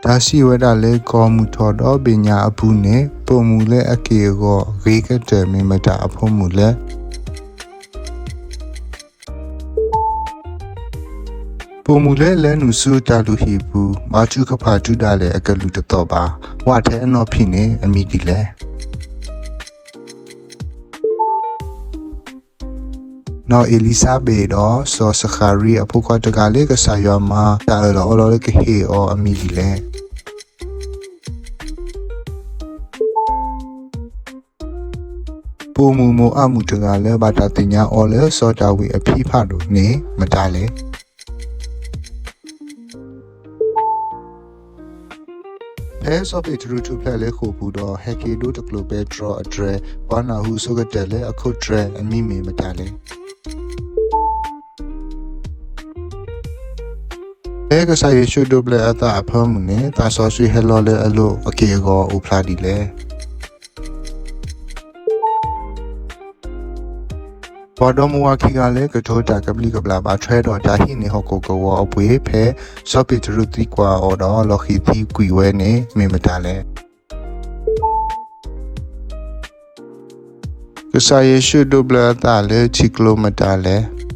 တၢ်စံးဝဲဒၣ်လၢ ကီၢ်မုၢ်ထီၣ်ဒီဘ့ၣ်ညါအပူၤန့ၣ် ပိာ်မုၣ်လၢအက့ၢ်အဂီၤဂ့ၤကတၢၢ် မ့ၢ်မတၤအဖိမုၣ်လဲၣ်. ပိာ်မုၣ်လၢလဲၤနုာ်ဆူတၢ်လုၢ်ဟံၣ်ပူၤ ဘါထုကဖၣ်တုၤဒၣ်လဲာ်အကလုၢ်တသီၣ်ဘၣ် ဝးထဲအနီၢ်ဖံးန့ၣ် အမံၤဒ်လဲၣ်. နီၢ်အ့လံၤစါဘ့းဒီးစီၤစဃၤရံအဖိခွါတဂၤလၢ ကစၢ်ယွၤမၤတၢ်အၢၣ်လီၤအီလီၤလၢ ကဟ့ၣ်အီၤအမံၤဒ်လဲၣ်. ပိာ်မုၣ်မိၤအၤမုၣ်တဂၤလၢ ဘၣ်တၢ်သ့ၣ်ညါအီၤလၢစီၤဒၤဝံးအဖံဖးဒိၣ်န့ၣ် မတၤလဲၣ်. ဖဲစီၤပ့းတရူးထူၣ်ဖျဲးလၢဃိာ်ပူၤဒီး ဟဲက့ၤဒိတကျိၤပဲတြီအတြဲၤ ပှၤနၢ်ဟူအဆိကတၢၢ်လၢအခိၣ်တြဲၤ အမံၤမ့ၢ်မတၤလဲၣ်. ဖဲကစၢ်ယ့ၣ်ၡူးဒိးဘျၢအသးအဖၢမုၢ်န့ၣ် သးစီဆှံဟဲလီၤလၢအလိၤ အက့ၢ်အဂီၤအိၣ်ဖျါဒ်လဲၣ်. ပှၤဒီမါဝၤခံဂၤလၢကတိၤတၢ်ကဘျံးကဘျၣ် ဘၣ်ထွဲဒီးတၢ်ဟံးန့ၢ်ဟီၣ်ခိၣ်ကဝီၤအပှ့ၤ ဖဲစီၤပ့းတရူးသံကွၢ်အီၤဒီး လီၢ်ဃံၤသံကွံာ်ဝဲန့ၣ် မ့ၢ်မတၤလဲၣ်. ကစၢ်ယ့ၣ်ၡူးဒိးဘျၢအသးလၢထံကျိမတၤလဲၣ်.